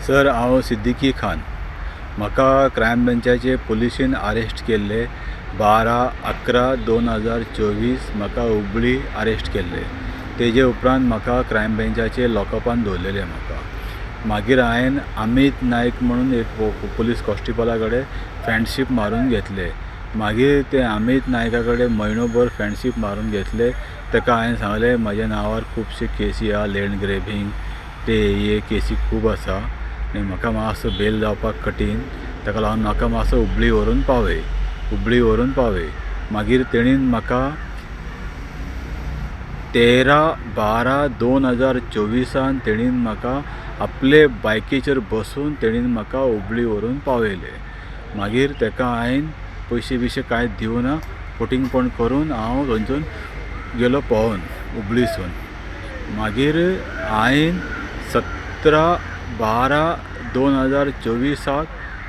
Sir, हांव सिद्दीकी खान. म्हाका crime ब्रांचाचे पुलिशेन arrest केल्ले 12-11-2024. म्हाका हुबळी आरेस्ट केल्ले. तेजे उपरांत म्हाका क्रायम ब्रेंचाचे लॉकअपान दवरलेले म्हाका. मागीर हांवें अमीत नायक म्हणून एक पुलीस कॉन्स्टेबला कडेन फ्रेंडशीप मारून घेतले. मागीर ते अमीत नायका कडेन म्हयनो भर फ्रेंडशीप मारून घेतले. ताका हांवें सांगलें, म्हज्या नांवार खुबशे केसी आहा, लँड ग्रेबींग ते हे केसी खूब आसा आनी म्हाका मातसो बेल जावपाक कठीण. ताका लागून म्हाका मातसो हुबळी व्हरून पावय, हुबळी व्हरून पावय. मागीर तेणीन म्हाका 13-12-2024 तेणीन म्हाका आपले बायकीचेर बसून तेणीन म्हाका हुबळी व्हरून पावयले. मागीर ताका हांवें पयशे बियशे कांयच दिवना, फटींगपण करून हांव थंयसून गेलो पळोन हुबळीसून. मागीर हांवें 17-12-2024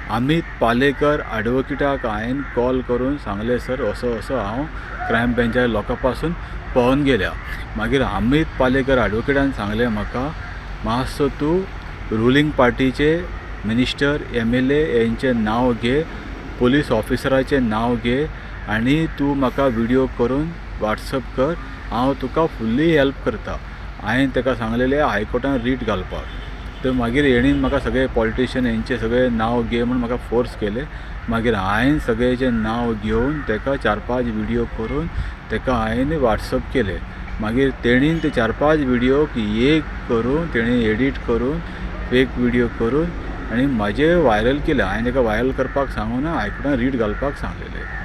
अमीत पालेकर एडवोकेटाक हांवें कॉल करून सांगलें, सर, असो असो हांव क्रायम ब्रेंचा लॉकअपासून पळोन गेल्या. मागीर अमीत पालेकर एडवोकेटान सांगलें म्हाका, मातसो तूं रुलींग पार्टीचे मिनिस्टर, एम एल ए हेंचें नांव घे, पुलीस ऑफिसराचें नांव घे आनी तूं म्हाका विडियो करून वॉट्सएप कर, हांव तुका फुल्ली हेल्प करता. हांवें ताका सांगलेलें हायकोर्टान रीट घालपाक. तर मागीर हेणीन म्हाका सगळे पॉलिटिशन हेंचे सगळे नांव घे म्हूण म्हाका फोर्स केले. मागीर हांवें सगळ्याचें नांव घेवन ताका चार पांच विडियो करून ताका हांवें वॉट्सएप केले. मागीर तेणीन ते चार पांच विडियोक एक करून तेणी एडीट करून फेक विडियो करून आनी म्हाजे व्हायरल केले. हांवें ताका व्हायरल करपाक सांगूना, हायकोर्टान रीट घालपाक सांगलेलें.